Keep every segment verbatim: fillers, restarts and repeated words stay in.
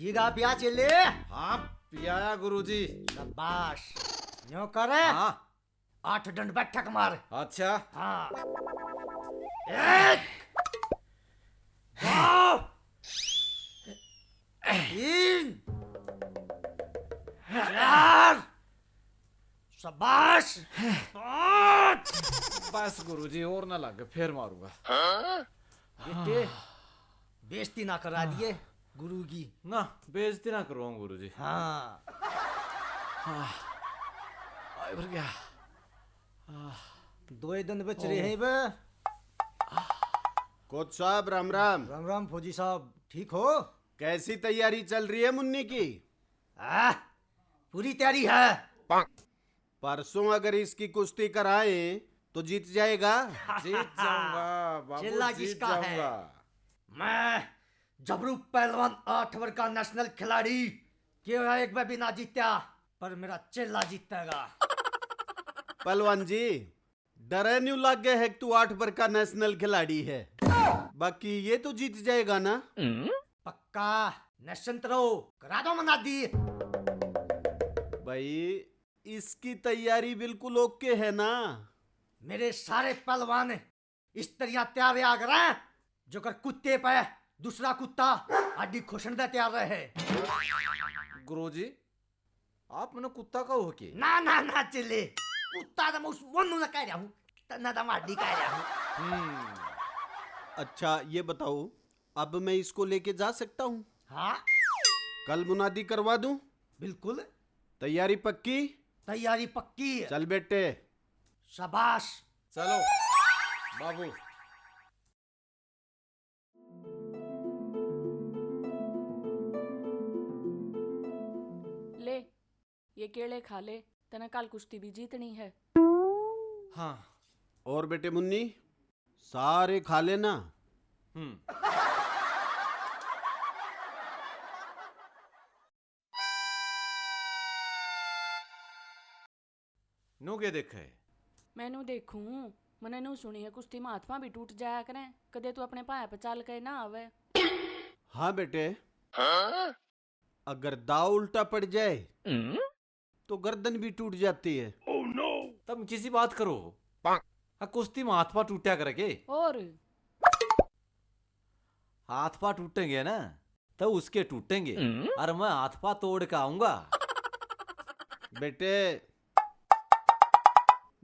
पीगा पिया चेले? हाँ, पियाया गुरुजी। शाबाश। न्यो कर। हाँ। आठ डंड बैठक मार। अच्छा। हाँ। एक, दो, तीन, चार। शाबाश। पाँच। बस गुरुजी, और ना लग, फिर मारूंगा। बेटे, बेइज्जती ना करा दिए गुरु की। ना, बेइज्जती ना करवाऊं गुरुजी। हाँ। हाँ। आए भर गया। आह। दो ही दिन बच रहे हैं बे। कोच साहब, राम राम। राम राम फौजी साहब, ठीक हो? कैसी तैयारी चल रही है मुन्नी की? आह, पूरी तैयारी है। परसों अगर इसकी कुश्ती कराएं तो जीत जाएगा। जीत जाऊंगा बाबू, चिल्ला जीत किसका है? जाऊंगा। मैं जबरू पहलवान, आठ ओवर का नेशनल खिलाड़ी, क्यों है एक बार भी ना जीत्या, पर मेरा चेला जीतेगा। पहलवान जी, डरे न्यू लागे है कि तू आठ ओवर का नेशनल खिलाड़ी है, बाकी ये तो जीत जाएगा ना? पक्का, निश्चिंत रहो, करा दो मुनादी। भाई, इसकी तैयारी बिल्कुल ओके है ना? मेरे सारे पहलवान इस तरिया तैयार रहा करें, जो कर कुत्ते पे दूसरा कुत्ता आडी खोसण दे तैयार रहे। गुरुजी, आप मने कुत्ता कहो के? ना, ना, ना, चेले, कुत्ता तो मैं उस मोनू ने कह रहा हूँ, त-, ना तो मैं आडी कह रहा हूँ। हम्म। अच्छा, ये बताओ, अब मैं इसको लेके जा सकता हूँ? हाँ। कल मुनादी करवा दूँ? बिल्कुल। तैयारी पक्की? तैयारी पक्की है। चल बेटे। शाबाश। चलो बाबू। ले, ये केले खा ले, तने काल कुश्ती भी जीतनी है। हाँ। और बेटे मुन्नी, सारे खा लेना। हम्म। नू के देखे? मैं नू देखूं, मने नू सुनी है, कुश्ती में हाथ पां भी टूट जाया करें, कदे तू अपने पाया पे चाल के ना आवे। हाँ बेटे, अगर दाव उल्टा पड़ जाए, तो गर्दन भी टूट जाती है। तुम किसी बात करो? हाँ, कुश्ती में हाथ पा टूटा करे के? और? हाथ पा टूटेंगे ना, तो उसके टूटेंगे। और मैं हाथ पा तोड़ के आऊंगा। बेटे,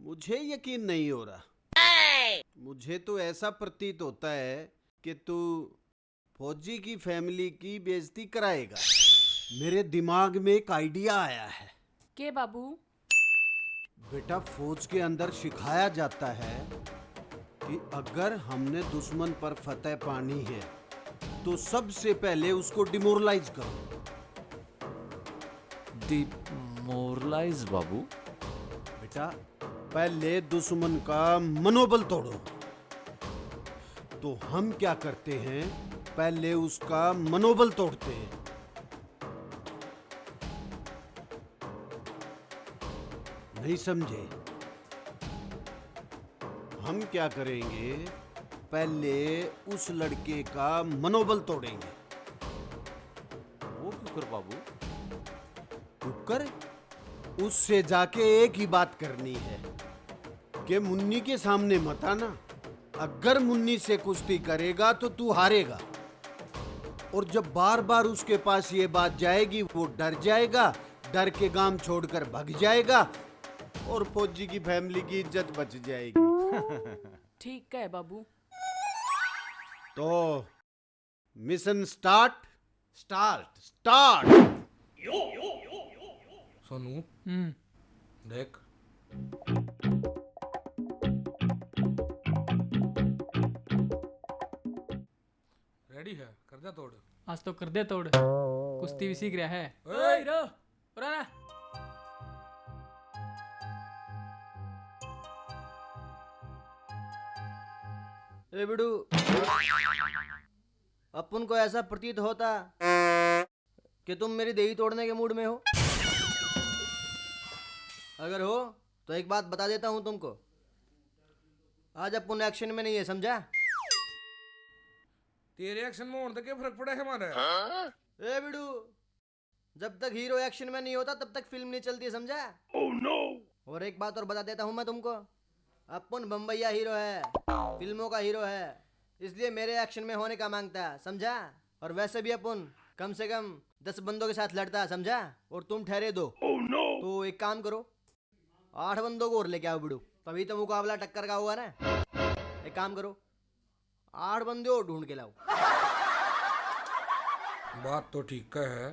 मुझे यकीन नहीं हो रहा। मुझे तो ऐसा प्रतीत होता है कि तू फौजी की फैमिली की बेइज्जती कराएगा। मेरे दिमाग में एक आइडिया आया है। के बाबू? बेटा, फौज के अंदर सिखाया जाता है कि अगर हमने दुश्मन पर फतह पानी है, तो सबसे पहले उसको डिमोरलाइज करो। डिमोरलाइज बाबू? बेटा, पहले दुश्मन का मनोबल तोड़ो। तो हम क्या करते हैं, पहले उसका मनोबल तोड़ते हैं। नहीं समझे? हम क्या करेंगे, पहले उस लड़के का मनोबल तोड़ेंगे। वो क्यों कर बाबू? क्यों कर? उससे जाके एक ही बात करनी है कि मुन्नी के सामने मत आना। अगर मुन्नी से कुश्ती करेगा तो तू हारेगा। और जब बार बार उसके पास ये बात जाएगी, वो डर जाएगा, डर के गांव छोड़कर भाग जाएगा और फौजी की फैमिली की इज्जत बच जाएगी। ठीक है बाबू। तो mission start. Start. Start. Sonu, हम्म। देख। रेडी है, कर दे तोड़। आज तो कर दे तोड़। कुश्ती भी सीख रहा है। ओए! ओए, रो, रो ना। ए बिडू, अपन को ऐसा प्रतीत होता कि तुम मेरी देही तोड़ने के मूड में हो। अगर हो तो एक बात बता देता हूँ तुमको, आज अपन एक्शन में नहीं है, समझा? तेरे एक्शन में होने तो क्या फर्क पड़ा है हमारा? ए बिड़ू, जब तक हीरो एक्शन में नहीं होता, तब तक फिल्म नहीं चलती, समझा? Oh no! और एक बात और बता देता हूँ मैं तुमको, अपन बम्बैया हीरो है, फिल्मों का हीरो है, इसलिए मेरे एक्शन में होने का मांगता है, समझा? और वैसे भी अपन कम से कम दस बंदों के साथ लड़ता है, समझा? और तुम ठहरे दो। Oh no! तो एक काम करो, आठ बंदों को और लेके आओ बिड़ू, तभी तो मुकाबला टक्कर का होगा ना। एक काम करो, आठ बंदे और ढूंढ के लाओ। बात तो ठीक है।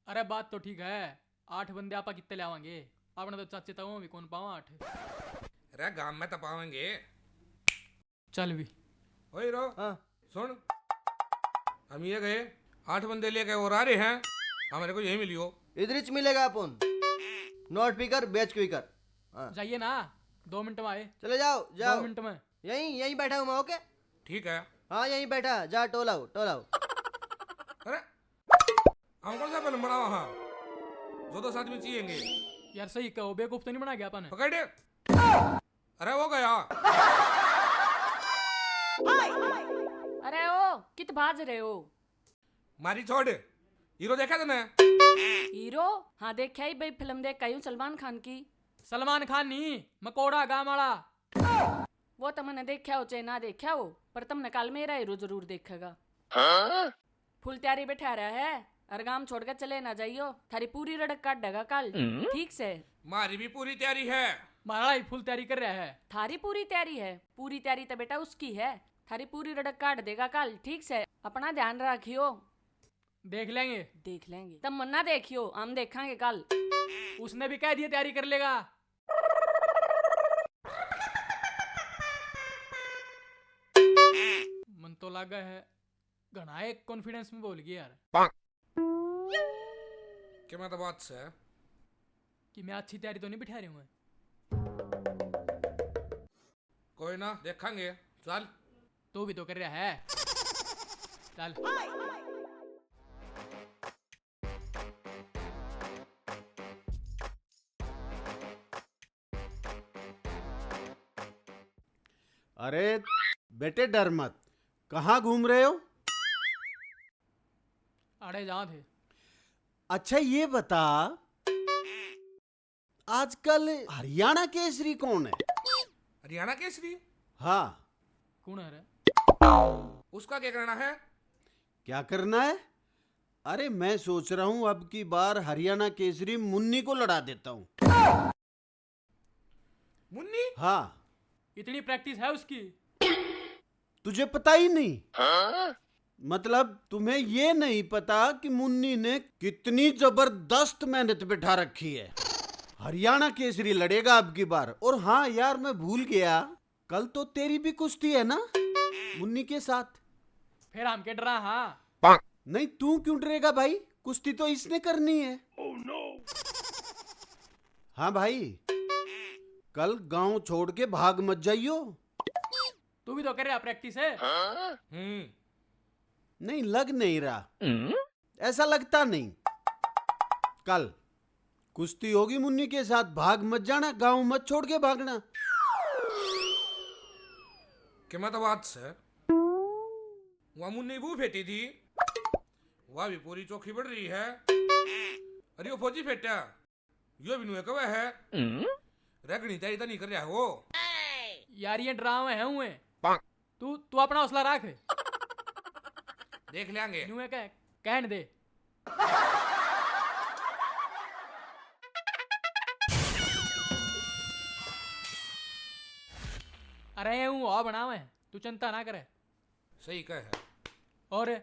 अरे बात तो ठीक है, आठ बंदे आपा कितने लावांगे? अपने तो चाचे ताऊ भी कौन पावा आठ। अरे गांव में तो पावेंगे। चल भी। ओए रो। हाँ। सुन, हम ये गए, आठ बंदे लेके और आ रहे हैं, हमारे को यही मिलियो। इधर ही मिलेगा अपन, नॉट पिकर, बेच क्विकर। हाँ। जाइए ना, दो मिनट में आए। चले जाओ, जाओ। दो मिनट में। यहीं, यहीं बैठा हूँ मैं, ओके? ठीक है। हाँ, यहीं बैठा, जा टोलाओ, टोलाओ। अरे, हम कौन सा फिल्म बनावा हाँ? जो दस आदमी चाहिएंगे। यार सही कहो, बेवकूफ तो नहीं बना गया अपन? पकड़। अरे वो गया। अरे ओ, कित भाज रहे हो? मारी छोड़। हीरो देखा तने? हीरो? हाँ देखा ही भाई, फिल्म देख आई हूँ सलमान खान की। सलमान खान नहीं, मकोड़ा गांव वाला। वो तो मैंने देखा हो चाहे ना देखा हो, पर तुमने कल मेरा हीरो जरूर देखेगा। हाँ? फुल तैयारी बैठा रहा है, और गांव छोड़ के चले ना जाइयो, थारी पूरी रड़क काट देगा कल। हम्म। ठीक से? मारी भी पूरी तैयारी है। मारा ही फुल तैयारी कर रहा है। थारी पूरी तैयारी है? पूरी तैयारी तो बेटा उसकी है, थारी पूरी रड़क काट देगा कल। ठीक से, अपना ध्यान रखियो। देख लेंगे। देख लेंगे, तब मन्ना देखियो, हम देखांगे कल। उसने भी कह दिया तैयारी कर लेगा। मन तो लागा है घणा एक कॉन्फिडेंस में बोल गया यार। के मैं तो बात से कि मैं अच्छी तैयारी तो नहीं बिठा रही हूँ मैं। कोई ना, देखांगे। चल। तू भी तो कर रहा है। चल। अरे बेटे, डर मत। कहाँ घूम रहे हो? अरे जहाँ थे। अच्छा ये बता, आजकल हरियाणा केसरी कौन है? हरियाणा केसरी? हाँ। कौन है रे? उसका क्या करना है? क्या करना है? अरे मैं सोच रहा हूँ, अब की बार हरियाणा केसरी मुन्नी को लड़ा देता हूँ। मुन्नी? हाँ। इतनी प्रैक्टिस है उसकी? तुझे पता ही नहीं? हाँ? मतलब तुम्हें ये नहीं पता कि मुन्नी ने कितनी जबरदस्त मेहनत बिठा रखी है। हरियाणा केसरी लड़ेगा अब की बार। और हाँ यार, मैं भूल गया, कल तो तेरी भी कुश्ती है ना मुन्नी के साथ। फिर हम के डरा हाँ? नहीं, तू क्यों डरेगा भाई, कुश्ती तो इसने करनी है। हाँ भाई, कल गांव छोड़ के भाग मत जाइयो। तू भी तो कर रहा प्रैक्टिस है। हम्म। नहीं, लग नहीं रहा। ऐसा लगता नहीं। कल कुश्ती होगी मुन्नी के साथ, भाग मत जाना, गांव मत छोड़ के भागना। के मैं तो बात से, वहाँ मुन्नी बू फेटी थी, वहाँ भी पूरी चोखी बढ़ रही है। अरे वो फौजी फेटा, यो भी नुए कवे है। रगनी तैयारी तो नहीं कर रहा है वो। यार ये डरावे हैं हुए। तू, तू अपना हौसला रख। देख लेंगे। नुए कह, कहन दे। अरे यूं हवा बनावे, तू चिंता ना करे। सही कहे है। और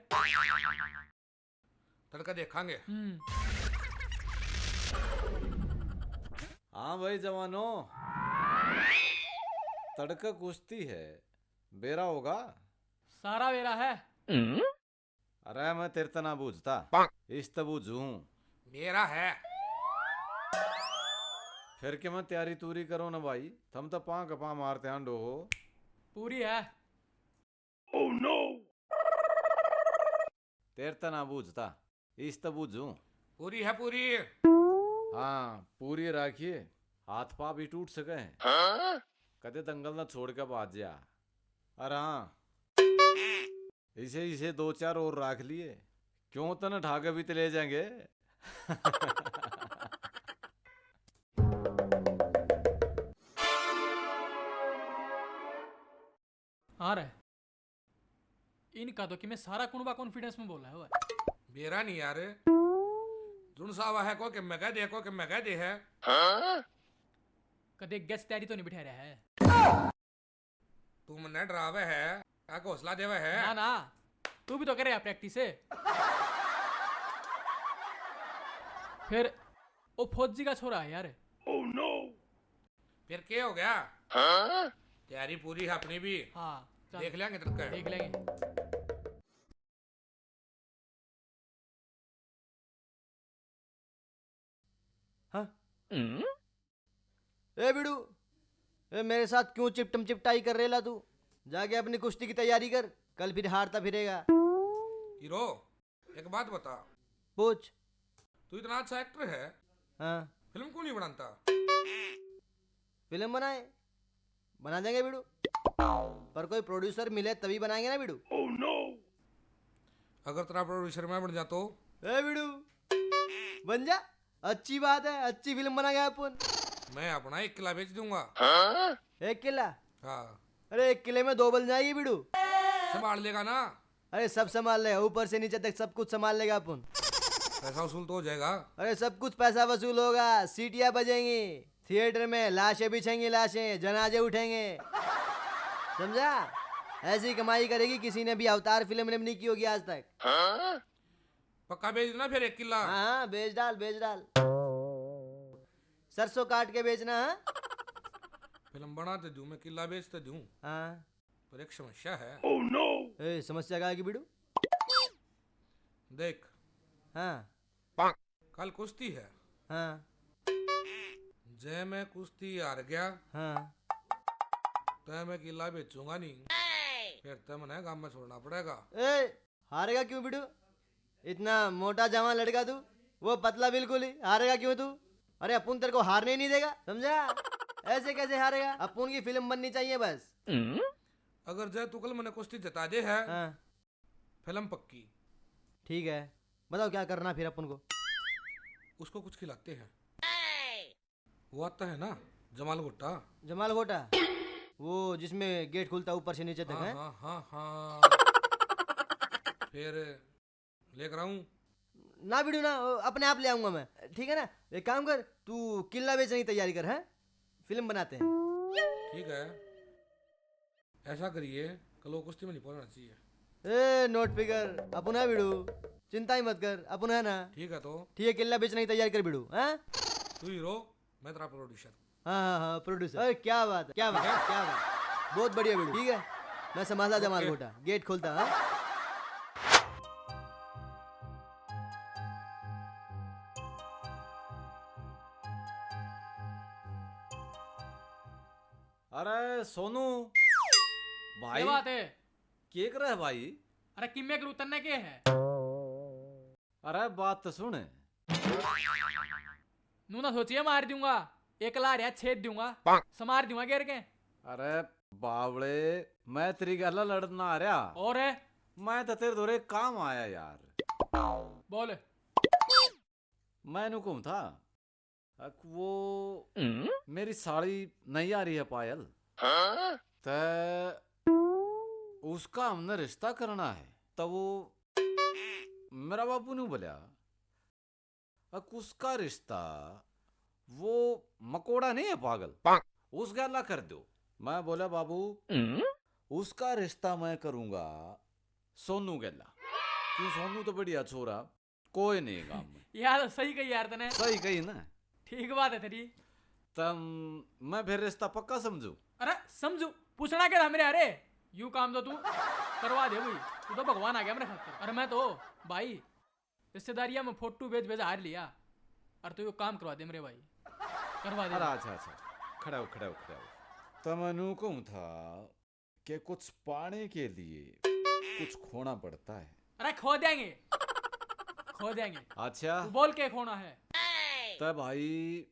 तड़का देखांगे। हम्म। हाँ भाई जवानो, तड़का कुश्ती है, बेरा होगा? सारा बेरा है। अरे मैं तेरे तना बूझता, इस त बूझू हूँ। मेरा है। फिर के मैं तैयारी तूरी करो ना भाई, थम तो पां के पां मारते आंडो हो। पूरी है। Oh no! तेरे त ना बूझता, इस त बूझू। पूरी है पूरी। हाँ, पूरी राखिए, हाथ पा भी टूट सके हैं। हाँ? कदे दंगल ना छोड़ के भाज जा। अरे हाँ, इसे, इसे दो चार और राख लिए, क्यों, तने ढाके भी तो ले जाएंगे। हाँ रे, इनका तो कि मैं सारा कुणबा कॉन्फिडेंस में बोला है भाई। बेरा नहीं यार, जुन सावा है को कि मैं कह दे, को कि मैं कह दे है। कदे गैस तैयारी तो नहीं बिठा रहा है? तू मन्ने डरावे है, या हौसला देवे है? ना ना, तू भी तो करे प्रैक्टिस। फिर वो फौजी का छोरा है यार। फिर के हो गया? तैयारी पूरी है अपनी भी। हाँ, चल। देख लेंगे तड़के। देख लेंगे। हाँ। ए बिड़ू, ए मेरे साथ क्यों चिपटम चिपटाई कर रेला तू? जाके अपनी कुश्ती की तैयारी कर, कल फिर हारता फिरेगा। हीरो, एक बात बता। पूछ। तू इतना अच्छा एक्टर है, हाँ। फिल्म क्यों नहीं बनाता? फिल्म बनाए, बना देंगे बिड़ू, पर कोई प्रोड्यूसर मिले तभी बनाएंगे ना बिड़ू। अगर तेरा प्रोड्यूसर मैं बन जा तो? ए बिड़ू, बन जा, अच्छी बात है, अच्छी फिल्म बनाएंगे अपन। मैं अपना एक किला बेच दूंगा। एक किला? हाँ। अरे, एक किले में दो बन जाएगी बिड़ू। संभाल लेगा ना? अरे, सब संभाल लेगा, ऊपर से नीचे तक सब कुछ संभाल लेगा अपन। पैसा वसूल तो हो जाएगा? अरे, सब कुछ पैसा वसूल होगा, सीटियां बजेंगी, थिएटर में लाशें बिछेंगी, लाशें, जनाजे उठेंगे, समझा? ऐसी कमाई करेगी, किसी ने भी अवतार फिल्म ने भी नहीं की होगी आज तक। पक्का बेच देना फिर एक किला। हाँ हाँ, बेच डाल, बेच डाल, सरसों काट के बेचना। हाँ। फिल्म बना तो दूं मैं, किला बेच तो दूं। हाँ। पर एक समस्या है। ए, समस्या का है कि बिड़ू? देख। हाँ। कल कुश्ती है। हाँ। जै मैं कुश्ती हार गया, हाँ। तो मैं किला बेचूंगा नहीं, फिर तो मने गांव में छोड़ना पड़ेगा। ए, हारेगा क्यों बिड़ू? इतना मोटा जवान लड़का तू, वो पतला बिल्कुल ही, हारेगा क्यों तू? अरे, अपन तेरे को हारने ही नहीं देगा, समझा? ऐसे कैसे हारेगा? अपन की फिल्म बननी चाहिए बस। अगर जय तू कल मने कुश्ती जिता दे है, हाँ। फिल्म पक्की। ठीक है, बताओ क्या करना फिर अपन को? उसको कुछ खिलाते हैं। वो आता है ना, जमाल घोटा। जमाल घोटा? वो जिसमें गेट खुलता है ऊपर से नीचे तक, हाँ, है? हाँ, हाँ, हाँ। फिर लेकर आऊं? ना बिड़ू ना, अपने आप ले आऊंगा मैं, ठीक है ना? एक काम कर, तू किला बेचने की तैयारी कर, हैं? फिल्म बनाते हैं। ठीक है, ऐसा करिए, कल वो कुश्ती में नहीं पहुंचना चाहिए। ए, नोट फिगर, अपन है बिड़ू, चिंता ही मत कर, अपन है ना। ठीक है तो। ठीक है, किला बेचने की तैयारी कर बिड़ू, हैं? तू हीरो, मैं तेरा प्रोड्यूसर। हाँ, हाँ, हाँ, प्रोड्यूसर। अरे, क्या बात है, क्या बात है, क्या बात है। बहुत बढ़िया बिड़ू, ठीक है? मैं संभालता जमाल घोटा, गेट खोलता, हाँ? अरे सोनू भाई, क्या बात है? के कर रहा है भाई? अरे किम्मे करू, तन्ने के है? अरे बात तो सुन। नू ना सोचिए मार दूंगा, एक लार या छेद दूंगा, समार दूंगा गेर के। अरे बावले, मैं तेरी गल लड़ना आ रहा। और? मैं तो तेरे धोरे काम आया यार। बोल। मैं नू कहूँ था, अक वो मेरी साली नहीं आ रही है पायल, हाँ? त उसका हमने रिश्ता करना है। तो वो मेरा बापू ने बोला, अक उसका रिश्ता, वो मकोड़ा नहीं है पागल, उस गैला कर दो। मैं बोला, बाबू, उसका रिश्ता मैं करूंगा सोनू गैला। क्यों, सोनू तो बढ़िया छोरा, कोई नहीं गांव में। यार, सही कही यार तने। सही कही ना? ठीक बात है तेरी। तम, मैं फिर रिश्ता पक्का समझू? अरे समझू, पूछना क्या था मेरे? अरे यू काम तो तू करवा दे भाई, तू तो भगवान आ गया मेरे खातर। अरे मैं तो भाई रिश्तेदारियां में फोटो भेज भेज हार लिया, और तू यो काम करवा दे मेरे भाई, करवा दे। अरे अच्छा, अच्छा, खड़ा हो, खड़ा हो, खड़ा हो। तो मैं नू कहूँ था कि कुछ पाने के लिए कुछ खोना पड़ता है। अरे खो देंगे, खो देंगे। अच्छा। तू बोल के खोना है। तो भाई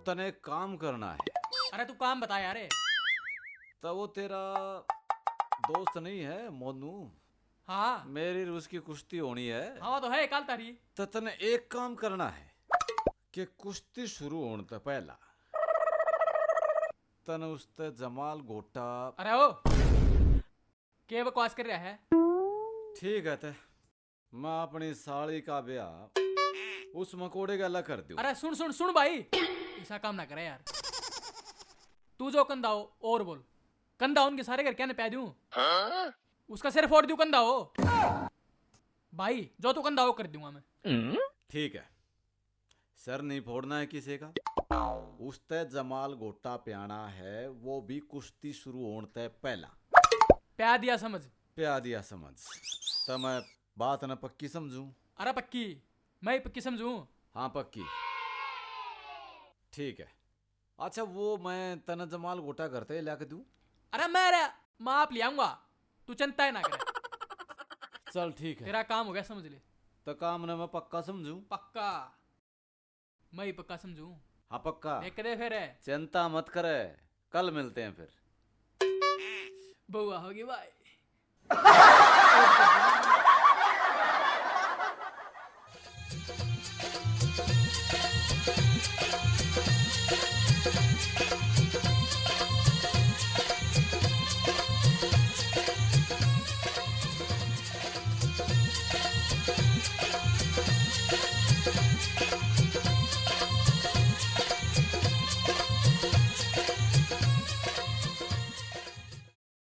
तने एक काम करना है। अरे तू काम बता यार। तो वो तेरा दोस्त नहीं है मोनू? हाँ। मेरी और उसकी कुश्ती होनी है। हाँ, वो तो है, काल तारी। तो तने एक काम करना है कि कुश्ती शुरू होने तै पहला तने उसते जमाल घोटा। अरे ओ, के बकवास कर रहा है? ठीक है ते, मैं अपनी साली का ब्याह उस मकोड़े गैला कर दूं। अरे सुन, सुन, सुन भाई, ऐसा काम ना करे यार। तू जो कंधा हो और बोल, कंधा उनके सारे घर क्या ने पै दूं? उसका सिर फोड़ दूं कंधा हो। भाई, जो तू कंधा हो कर दूंगा मैं। ठीक है, सर नहीं फोड़ना है किसी का। उसते जमाल घोटा प्याना है, वो भी कुश्ती शुरू होने तै पहला। प्या दिया समझ। प्या दिया समझ। तो मैं बात ना पक्की समझूं? अरे पक्की, मैं ही पक्की समझूं। हाँ पक्की। ठीक है। अच्छा, वो मैं तने जमाल घोटा घर तै ला के दूं? अरे मैं रे, मैं आप ले आऊंगा, तू चिंता ही ना करे। चल ठीक है। तेरा काम हो गया, समझ ले। तो काम ने मैं पक्का समझूं? पक्का। मैं ही पक्का समझूं। हाँ पक्का। देख दे फिर। चिंता मत करे, कल मिलते हैं फिर। बउआ होगी भाई।